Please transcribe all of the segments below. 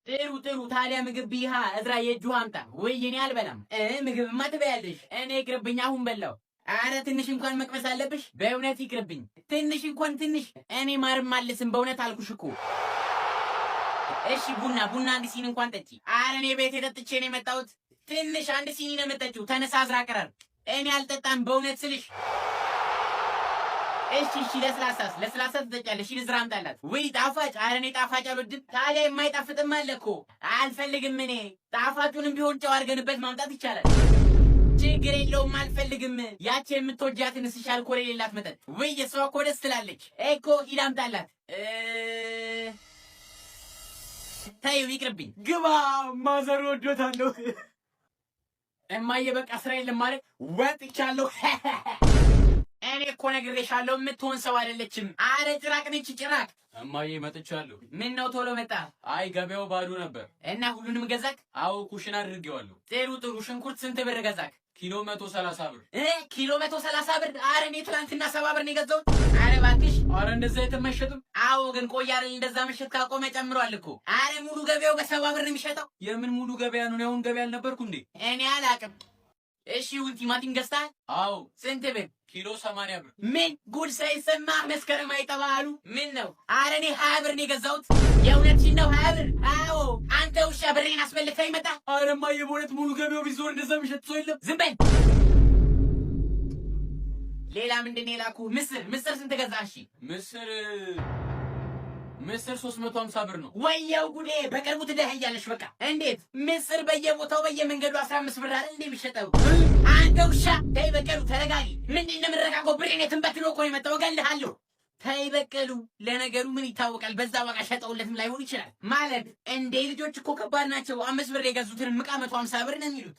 ጥሩ ጥሩ። ታዲያ ምግብ ቢሃ እዝራ የእጁ አምጣ። ወይ እኔ አልበላም። ምግብማ ትበያለሽ። እኔ ይቅርብኝ፣ አሁን በላው። አረ ትንሽ እንኳን መቅመስ አለብሽ። በእውነት ይቅርብኝ፣ ትንሽ እንኳን ትንሽ። እኔ ማርም አልስም፣ በእውነት አልኩሽ እኮ። እሺ ቡና ቡና አንድ ሲኒ እንኳን ጠጪ። አረ እኔ ቤቴ ጠጥቼ ነው የመጣሁት። ትንሽ አንድ ሲኒ ነው የምጠጪው። ተነሳ እዝራ ቅረር። እኔ አልጠጣም በእውነት ስልሽ። እሺ እሺ፣ ለስላሳስ ለስላሳ ትጠጫለሽ? እሺ ዝራ አምጣላት። ውይ ጣፋጭ! አረ እኔ ጣፋጭ አልወድም። ታዲያ የማይጣፍጥም አለ እኮ። አልፈልግም እኔ። ጣፋጩንም ቢሆን ጨው አድርገንበት ማምጣት ይቻላል። ችግር የለውም፣ አልፈልግም። ያቺ የምትወጃትን እስሽ አልኮል የሌላት መጠጥ። ውይ እሷ እኮ ደስ ትላለች እኮ። ሂድ አምጣላት። ተይው ይቅርብኝ። ግባ ማዘር ወዶታለሁ። እማዬ በቃ ስራ የለም ማለት ወጥቻለሁ። እኔ እኮ ነግሬሻለሁ የምትሆን ሰው አይደለችም። አረ ጭራቅ ነች ጭራቅ። እማዬ መጥቻለሁ። ምን ነው ቶሎ መጣ? አይ ገበያው ባዶ ነበር። እና ሁሉንም ገዛክ? አዎ ኩሽና አድርጌዋለሁ። ጥሩ ጥሩ። ሽንኩርት ስንት ብር ገዛክ? ኪሎ 130 ብር። ኪሎ 130 ብር? አረ እኔ ትናንትና 70 ብር ነው የገዛሁት። አረ እባክሽ። አረ እንደዛ የትም አይሸጥም። አዎ ግን ቆይ አይደል እንደዛ መሸጥ ካቆመ ጨምሯል እኮ። አረ ሙሉ ገበያው በ70 ብር ነው የሚሸጠው። የምን ሙሉ ገበያ ነው? እኔ አሁን ገበያ አልነበርኩ እንዴ? እኔ አላቅም። እሺ ይሁን። ቲማቲም ገዝተሃል? አዎ። ስንት ብር? ኪሎ 80 ብር። ምን ጉድ ሳይሰማ መስከረም አይጠባ አሉ። ምን ነው? አረ እኔ 20 ብር ነው የገዛሁት። የእውነትሽን ነው 20 ብር? አዎ። አንተ ውሻ ብሬን አስበልተህ መጣ። አረ እማዬ በእውነት ሙሉ ገበያው ቢዞር እንደዛ የሚሸጥ ሰው የለም። ዝም በል። ሌላ ምንድን ነው የላኩህ? ምስር ምስር ስንት ገዛ? እሺ ምስር 350 ብር ነው። ወየው ጉዴ! በቅርቡ ትደኸያለሽ። በቃ እንዴት ምስር በየቦታው በየመንገዱ 15 ብር አይደል እንዴ የሚሸጠው? አንተ ውሻ ተይ በቀሉ ተረጋጊ። ምንድን ነው የምረጋጋው? ብሬን የትም በትኖ እኮ ነው የመጣው። እገልሃለሁ። ተይ በቀሉ፣ ለነገሩ ምን ይታወቃል፣ በዛ ዋጋ ሸጠውለትም ላይሆን ይችላል። ማለት እንዴ ልጆች እኮ ከባድ ናቸው። 5 ብር የገዙትን ዕቃ 150 ብር ነው የሚሉት።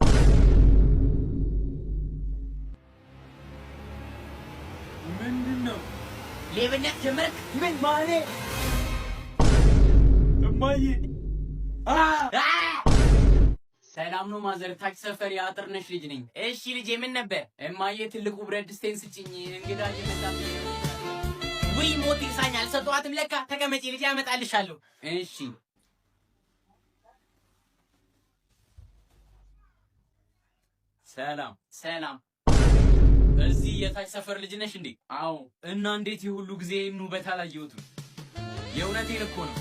ምንድን ነው ሌብነት ጀመርክ? ምን ማኔ እማዬ ሰላም ነው ማዘር፣ ታች ሰፈር የአጥርነሽ ልጅ ነኝ። እሺ ልጄ ምን ነበር? እማዬ ትልቁ ብረት ድስቴን ስጭኝ፣ እንግዳ እየመጣብኝ ነው። ውይ ሞት ይርሳኛል፣ አልሰጠኋትም ለካ። ተቀመጪ ልጄ አመጣልሻለሁ። እሺ ሰላም ሰላም። እዚህ የታች ሰፈር ልጅ ነሽ እንዴ? አዎ። እና እንዴት የሁሉ ጊዜ ውበት አላየሁትም? የእውነቴን እኮ ነው።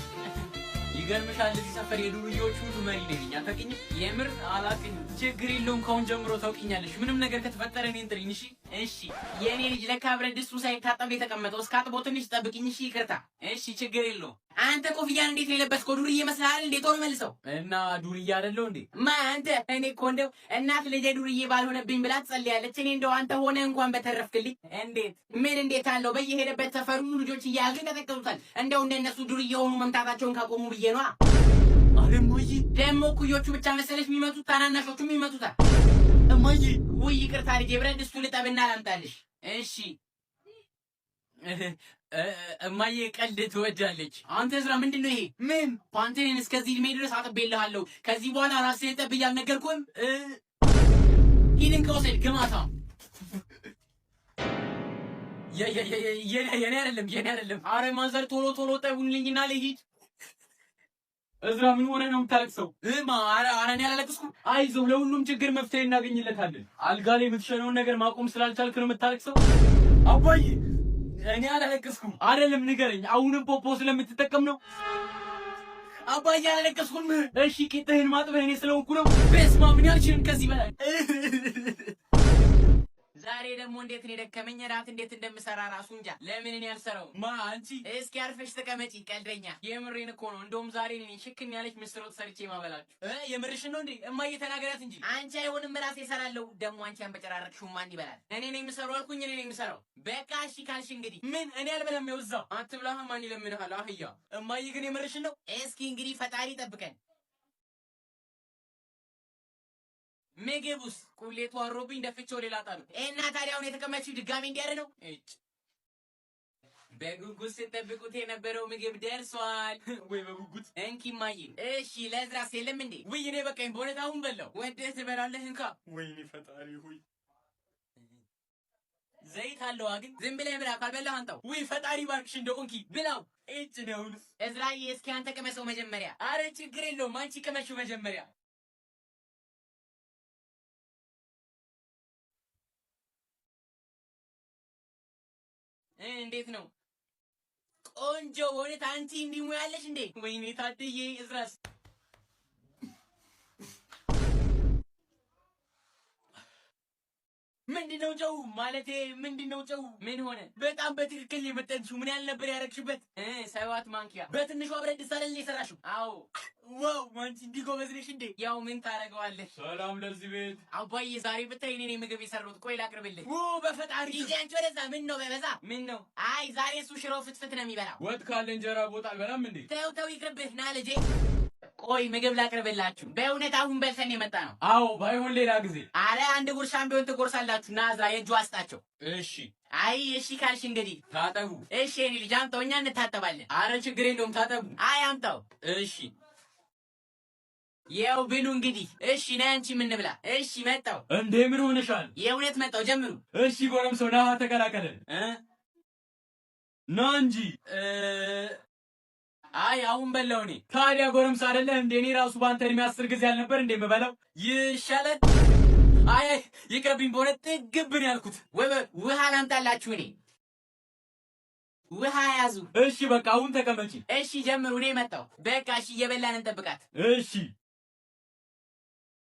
ይገርምሻል፣ እዚህ ሰፈር የዱርዬዎች ሁሉ መሪ ነኝ። አታውቂኝም? የምር አላውቅኝም። ችግር የለውም፣ ከአሁን ጀምሮ ታውቂኛለሽ። ምንም ነገር ከተፈጠረ እኔን ጥሪኝ። እሺ? እሺ የእኔ ልጅ ለካ ብረት ድስቱ ሳይታጠብ የተቀመጠው። እስከ አጥቦ ትንሽ ጠብቂኝ። እሺ? ይቅርታ። እሺ ችግር የለውም። አንተ ኮፍያን እንዴት ነው የለበስከው? ዱርዬ ይመስልሃል እንዴ? ቶሎ መልሰው። እና ዱርዬ አይደለሁ እንዴ? ማ አንተ? እኔ እኮ እንደው እናት ልጄ ዱርዬ ባልሆነብኝ ብላ ትጸልያለች። እኔ እንደው አንተ ሆነ እንኳን በተረፍክልኝ። እንዴት ምን እንዴት አለው? በየሄደበት ሰፈር ሁሉ ልጆች እየያዙ ይቀጠቅጡታል። እንደው እንደነሱ ዱርዬ ሆኑ መምታታቸውን ካቆሙ ብዬ ነዋ። አረ እማዬ ደግሞ እኩዮቹ ብቻ መሰለሽ የሚመቱት፣ ታናናሾቹም ይመቱታል። እማዬ ውይ ይቅርታ ልጄ፣ ብረት ድስቱ ልጠብና ላምጣልሽ። እሺ እማዬ ቀልድ ትወዳለች። አንተ እዝራ ምንድን ነው ይሄ? ምን ፓንቴን እስከዚህ እድሜ ድረስ አጥቤልሃለሁ። ከዚህ በኋላ ራስህን ጠብ እያልነገርኩህም ሂድን ከውሰድ ግማታ። የኔ አይደለም የኔ አይደለም። አረ ማዘር ቶሎ ቶሎ ጠቡልኝና ልሂድ። እዝራ ምን ሆነህ ነው የምታለቅሰው? እማ አረ እኔ አላለቅስኩም። አይዞህ ለሁሉም ችግር መፍትሄ እናገኝለታለን። አልጋ ላይ የምትሸነውን ነገር ማቆም ስላልቻልክ ነው የምታለቅሰው? አባዬ እኔ አላለቀስኩም። አይደለም ንገረኝ፣ አሁንም ፖፖ ስለምትጠቀም ነው? አባዬ አላለቀስኩም። እሺ ቂጥህን ማጥበህ እኔ ስለሆንኩ ነው። በስመ አብ እኔ አልችልም ከዚህ በላይ። ዛሬ ደግሞ እንዴት ነው የደከመኝ። እራት እንዴት እንደምሰራ ራሱ እንጃ። ለምን እኔ አልሰራውም? ማ አንቺ? እስኪ አርፈሽ ተቀመጪ ቀልደኛ። የምሬን እኮ ነው። እንደውም ዛሬ እኔ ሽክን ያለች ምስር ወጥ ሰርቼ ማበላችሁ። የምርሽን ነው እንዴ? እማዬ ተናገሪያት እንጂ። አንቺ አይሆንም እራሴ እሰራለሁ። ደግሞ አንቺ አንበጨራረቅሽው ማን ይበላል? እኔ ነኝ የምሰራው አልኩኝ። እኔ ነኝ የምሰራው። በቃ እሺ ካልሽ እንግዲህ ምን እኔ አልበላም። ያው እዛው አትብላህ። ማን ይለምንሃል አህያ? እማዬ ግን የምርሽን ነው? እስኪ እንግዲህ ፈጣሪ ጠብቀን። ምግብ ውስጥ ቁሌቱ አሮብኝ ደፍቼው ሌላ ጣሉ። እና ታዲያ አሁን የተቀመጥሽው ድጋሚ እንዲያር ነው? እጭ በጉጉት ስትጠብቁት የነበረው ምግብ ደርሷል። ወይ በጉጉት እንኪ እማዬ። እሺ ለእዝራስ የለም እንዴ? ውይ እኔ በቃኝ በእውነት አሁን በላው። ወደህ ትበላለህ። እንካ። ወይኔ ፈጣሪ ሆይ ዘይት አለው ግን ዝም ብለህ ብላ፣ ካልበላህ አንተው። ውይ ፈጣሪ ባርክሽ፣ እንደው እንኪ ብላው። እጭ ነው። እዝራዬ እስኪ አንተ ቅመሰው መጀመሪያ። አረ ችግር የለውም አንቺ ቅመሽው መጀመሪያ። እንዴት ነው? ቆንጆ በእውነት አንቺ እንዲህ ሙያ አለሽ እንዴ? ወይኔ ታድዬ። እዝራስ? ምንድነው ጨው? ማለቴ ምንድነው ጨው? ምን ሆነ? በጣም በትክክል የመጠንሽው። ምን ያህል ነበር ያደረግሽበት? 7 ማንኪያ። በትንሿ ብረት ድስት አይደል የሰራሽው? አዎ። Wow አንቺ እንዲህ ጎበዝ ነሽ እንዴ? ያው ምን ታደርገዋለህ? ሰላም ለዚህ ቤት። አባዬ ዛሬ ብታይ እኔ ነኝ ምግብ የሰራሁት። ቆይ ላቅርብልህ። ኦ በፈጣሪ ይዤ አንቺ ወደዛ። ምን ነው በበዛ? ምን ነው? አይ ዛሬ እሱ ሽሮ ፍትፍት ነው የሚበላው። ወጥ ካለ እንጀራ ቦታ አልበላም እንዴ? ተው ተው ይቅርብህ። ና ልጄ። ቆይ ምግብ ላቅርብላችሁ። በእውነት አሁን በልተን የመጣ ነው። አዎ ባይሆን ሌላ ጊዜ። አረ አንድ ጉርሻም ቢሆን ትጎርሳላችሁ። ና እዝራ የእጁ አስጣቸው። እሺ። አይ እሺ ካልሽ እንግዲህ ታጠቡ። እሺ የኔ ልጅ አምጣው፣ እኛ እንታጠባለን። አረ ችግር የለውም ታጠቡ። አይ አምጣው። እሺ ያው ብሉ እንግዲህ። እሺ ነይ አንቺ የምንብላ። እሺ መጣው። እንዴ ምን ሆነሻል? የእውነት መጣው። ጀምሩ። እሺ ጎረምሳው ና ተቀላቀለን። ና እንጂ። አይ አሁን በላው እኔ። ታዲያ ጎረምሳ አይደለህ እንዴ? እኔ ራሱ በአንተ እድሜ 10 ጊዜ አልነበር እንዴ የምበላው? ይሻላል። አይ አይ ይቅርብኝ፣ በሆነ ጥግብ ነው ያልኩት። ውሃ ላምጣላችሁ እኔ። ውሃ ያዙ። እሺ በቃ አሁን ተቀመጪ። እሺ ጀምሩ። እኔ መጣው። በቃ እሺ እየበላን እንጠብቃት። እሺ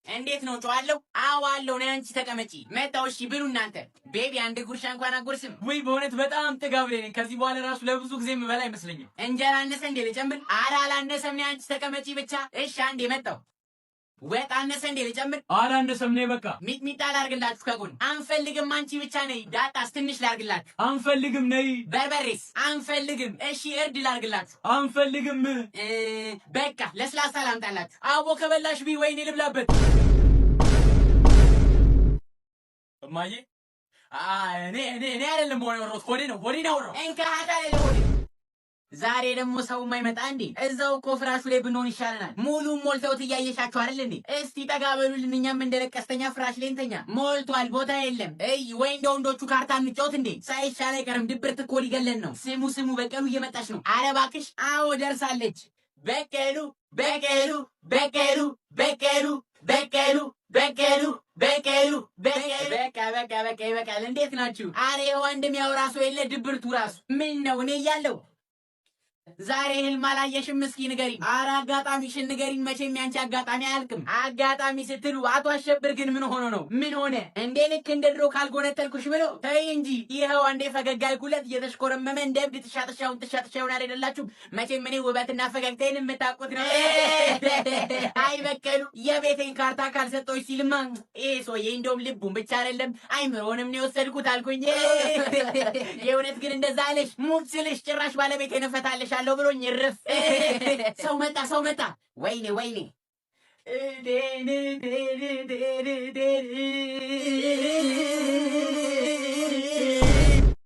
እንዴት ነው ጨው አለው? አዎ አለው። ነይ አንቺ ተቀመጪ። መጣው። እሺ ብሉ እናንተ። Baby አንድ ጉርሻ እንኳን አጎርስም። ወይ በእውነት በጣም ጥጋብ ላይ ነኝ። ከዚህ በኋላ ራሱ ለብዙ ጊዜ የምበላ አይመስለኝም። እንጀራ አነሰ እንዴ ልጨምር? ኧረ አላነሰም። ነይ አንቺ ተቀመጪ ብቻ። እሺ አንዴ መጣው። ወጥ አነሰ እንዴ ልጨምር? አላነሰም። ነይ በቃ። ሚጥሚጣ ላርግላችሁ ከጎን። አንፈልግም። አንቺ ብቻ ነይ። ዳጣስ ትንሽ ላርግላችሁ። አንፈልግም። ነይ። በርበሬስ? አንፈልግም። እሺ እርድ ላርግላችሁ። አንፈልግም። በቃ ለስላሳ ላምጣላችሁ። አቦ ከበላሽ ቢ ወይኔ ልብላበት። እማዬ እኔ እኔ እኔ አይደለም ሆነ ወሮት ሆዴ ነው ሆዴ ነው ወሮ እንካ ሀታ ሆዴ። ዛሬ ደግሞ ሰው የማይመጣ እንዴ? እዛው እኮ ፍራሹ ላይ ብንሆን ይሻለናል። ሙሉ ሞልተውት እያየሻችሁ አይደል እንዴ? እስቲ ጠጋ በሉልን፣ እኛም እንደ ለቀስተኛ ፍራሽ ላይ እንተኛ። ሞልቷል፣ ቦታ የለም። እይ ወይ እንደ ወንዶቹ ካርታ እንጫወት እንዴ? ሳይሻል አይቀርም። ድብርት እኮ ሊገለን ነው። ስሙ ስሙ፣ በቀሉ እየመጣች ነው። አረ እባክሽ። አዎ ደርሳለች። በቀሉ በቀሉ በቀሉ በቀሉ በቀሉ በቀሉ በቀሉ በቀሉ። በቃ በቃ በቃ ይበቃል። እንዴት ናችሁ? አረ ወንድም ያው ራሱ የለ ድብርቱ ራሱ ምን ነው እኔ እያለሁ ዛሬ ህልም አላየሽም? እስኪ ንገሪኝ። አረ አጋጣሚሽን ንገሪኝ። መቼም ያንቺ አጋጣሚ አያልቅም። አጋጣሚ ስትሉ አቶ አሸብር ግን ምን ሆኖ ነው? ምን ሆነ እንዴ? ልክ እንደ ድሮ ካልጎነተልኩሽ ብሎ ተይ እንጂ። ይኸው አንዴ ፈገግ አልኩለት እየተሽኮረመመ እንደ እብድ ጥሻጥሻውን ጥሻጥሻውን አይደላችሁም? መቼም እኔ ውበትና ፈገግታዬን የምታውቁት ነው። አይ በቀሉ የቤቴን ካርታ ካልሰጠሁሽ ሲልማ ይሄ ሰውዬ እንደውም ልቡን ብቻ አይደለም አይምሮንም ነው የወሰድኩት አልኩኝ። የእውነት ግን እንደዛ አለሽ? ሙት ስልሽ ጭራሽ ባለቤቴን እፈታልሻለሁ ብሎኝ እርፍ። ሰው መጣ ሰው መጣ። ወይኔ ወይኔ።